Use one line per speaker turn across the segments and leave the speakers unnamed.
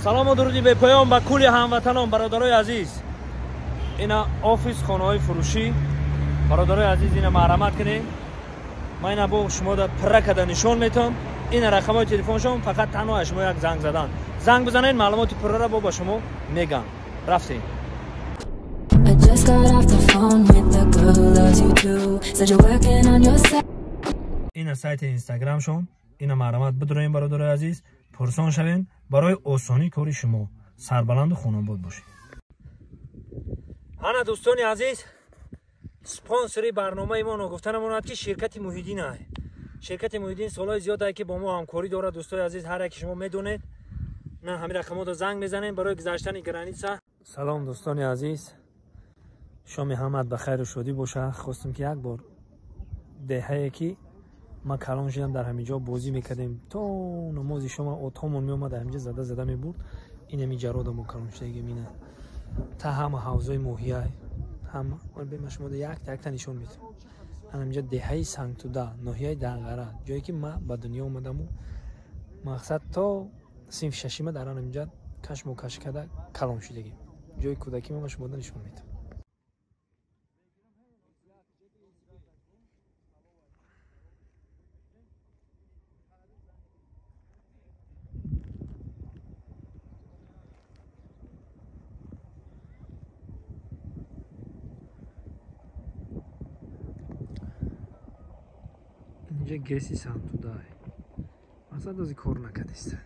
Салому дуруди бепоён ба кулли ҳамватанон, бародарои азиз. Ина офис хонаҳои фурӯшӣ. Бародарои азиз, ина маҳрамат кунед. Ман ина бо шумо да пирра карда нишон метавам. Ина рақамҳои телефоншон, фақат танҳо аз шумо як занг задан. Занг бизанед, маълумоти пурраро бо ба шумо мегам. Рафтем.
I just got off the phone with the girl who loves you too. Said you're working on yourself.
Ина сайти инстаграмшон, ина маҳрамат бидуроем, бародарои азиз, пурсон шавем барои осонии кори шумо. Сарбаланду хонобод бошед. Ана дӯстони азиз, спонсори барномаи мо ногуфта намонад, ки ширкати Муҳиддин ай. Ширкати Муҳиддин солҳои зиёд ай, ки бо мо ҳамкорӣ дорад. Дӯстои азиз, ҳар яке шумо медонед, на ҳамин рақамҳоро занг мезанем барои гузаштани граница. Салом, дӯстони азиз, шоми ҳамат ба хайру шодӣ боша. Хостем, ки як бор деҳае, ки ман калон шудам, дар ҳамин ҷо бозӣ мекардем, то намози шома отҳомон меомад, дар ҳамин ҷо зада зада мебурд. Ин ҳамин ҷарода мо калон шудагим. Ина та ҳама ҳавзои моҳияй, ҳама бема шумо якта якта нишон медиҳам. Ана ҳаминҷо деҳаи Сангтуда, ноҳияи Данғара, ҷое ки ман ба дунё омадаму мақсад то синфи шашима дар ҳаминҷа кашмокаш карда калон шудагим. Ҷои кӯдакӣ ма шумода нишон медиҳам. Инҷа ГЭСи Сангтудай, мақсад ози кор накардиста.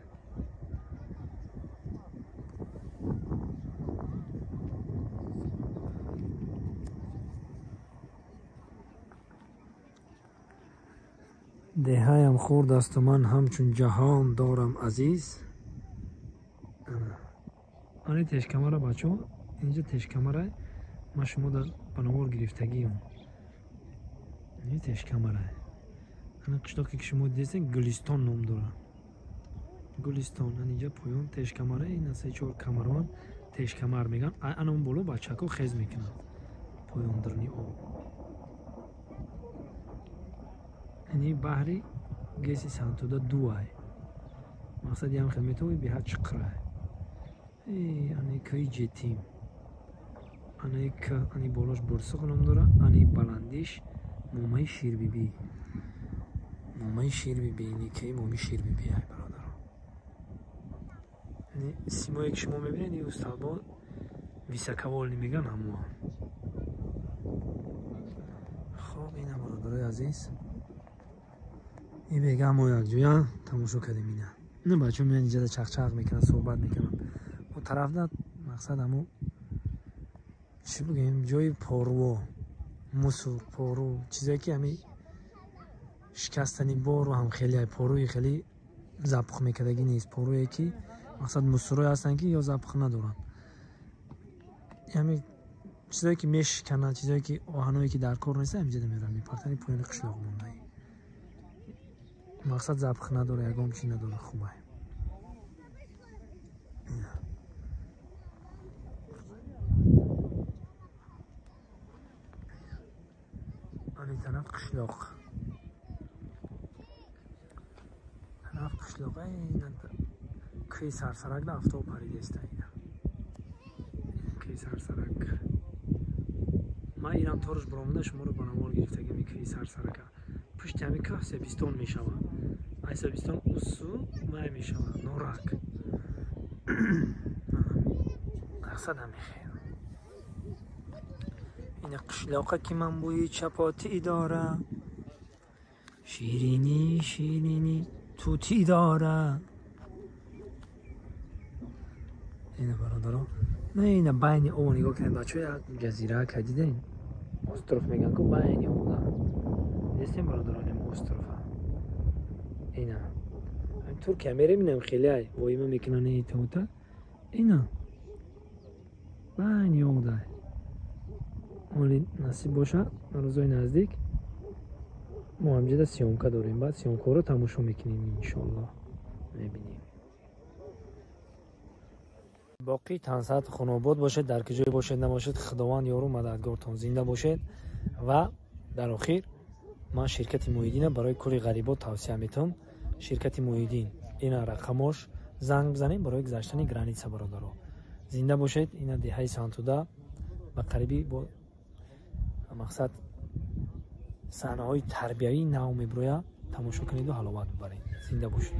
Деҳаям хурд асту ман ҳамчун ҷаҳон дорам азиз. Ани тешкамара, бачаҳо, инҷа тешкамара ман шумо дар ба навор гирифтагиам. Ини тешкамара. Ана қишлоқе, ки шумо дидестен, Гулистон ном дорад. Гулистон. Ан инҷа поён тешкамара, ина се чор камарван тешкамар меган. Ана он боло бачако хез мекунанд, поён дарни об. Ини баҳри ГЭСи Сангтуда дуай. Мақсад ям хел метавои беҳад чиқрай. Ани кӯи Ҷетим, ани к ани болош Бурсуқ ном дорад, ани баландиш Момаи Ширбибӣ. Момаи Ширбибӣ, ини кӯи Моми Ширбибӣ ай, бародаро. Симое, ки шумо мебинед, ин усталбо високовольный меган ҳамоа. Хоб, ина, бародарои азиз, ин бега мо якҷоя тамошо кардем. Ина ина бачаҳо меян инҷада, чақчақ мекунанд, суҳбат мекунанд. О тарафда мақсад ҳамо чӣ бигӯем, ҷои порво, мусор, пору, чизое ки ҳами шикастани бору ҳам хеле поруи хеле запах мекардагӣ нест, поруе ки мақсад мусорое ҳастанд, ки ё запах надоранд. Ҳами чизое ки мешикананд, чизое ки оҳаное ки дар кор нест, ҳаминҷода мераванд мепартани. Поёни қишлоқ мондаи, мақсад запах надора, ягон чи надора, хубай. Ани тараф қишлоқ, тараф қишлоқ. Кӯи Сарсаракда автобус паридаиста. Ина кӯи Сарсарак. Ман ирам торш баромада, шуморо ба навор гирифтагим. Кӯи Сарсарака, пушти ҳами кӯҳ Себистон мешавад, ай Себистон усу май мешавад Норак. Мақсад ҳамихел. Ина қишлоқа, ки ман бӯи чапотӣ дорам, ширинӣ ширинӣ тутӣ дорам. Ина, бародаро, на ина байни обо нигоҳ кунед, бачаҳо, як ҷазира ка дидем, остров меган ку, байни обда дидестем, бародарон, острова. Ина Туркия мерем, инам хеле ай воима мекунанд тота. Ина байни обда. Оли насиб боша, рӯзои наздик мо ҳамҷода съёмка дорем, баъд съёмкаро тамошо мекунем, иншоаллоҳ, мебинем. Боқӣ тансаҳату хонобод бошед, дар куҷое бошед набошед, Худованд ёру мададгортон, зинда бошед. Ва дар охир ман ширкати Муҳиддина барои кори ғарибот тавсия метавам. Ширкати Муҳиддин, ина рақамош. Занг бизанем барои гузаштани граница, бародаро. Зинда бошед. Ина деҳаи Сантуда ба қарибӣ бо мақсад саҳнаҳои тарбиявии нав мебирояд. Тамошо кунеду ҳаловат бибаред. Зинда бошед.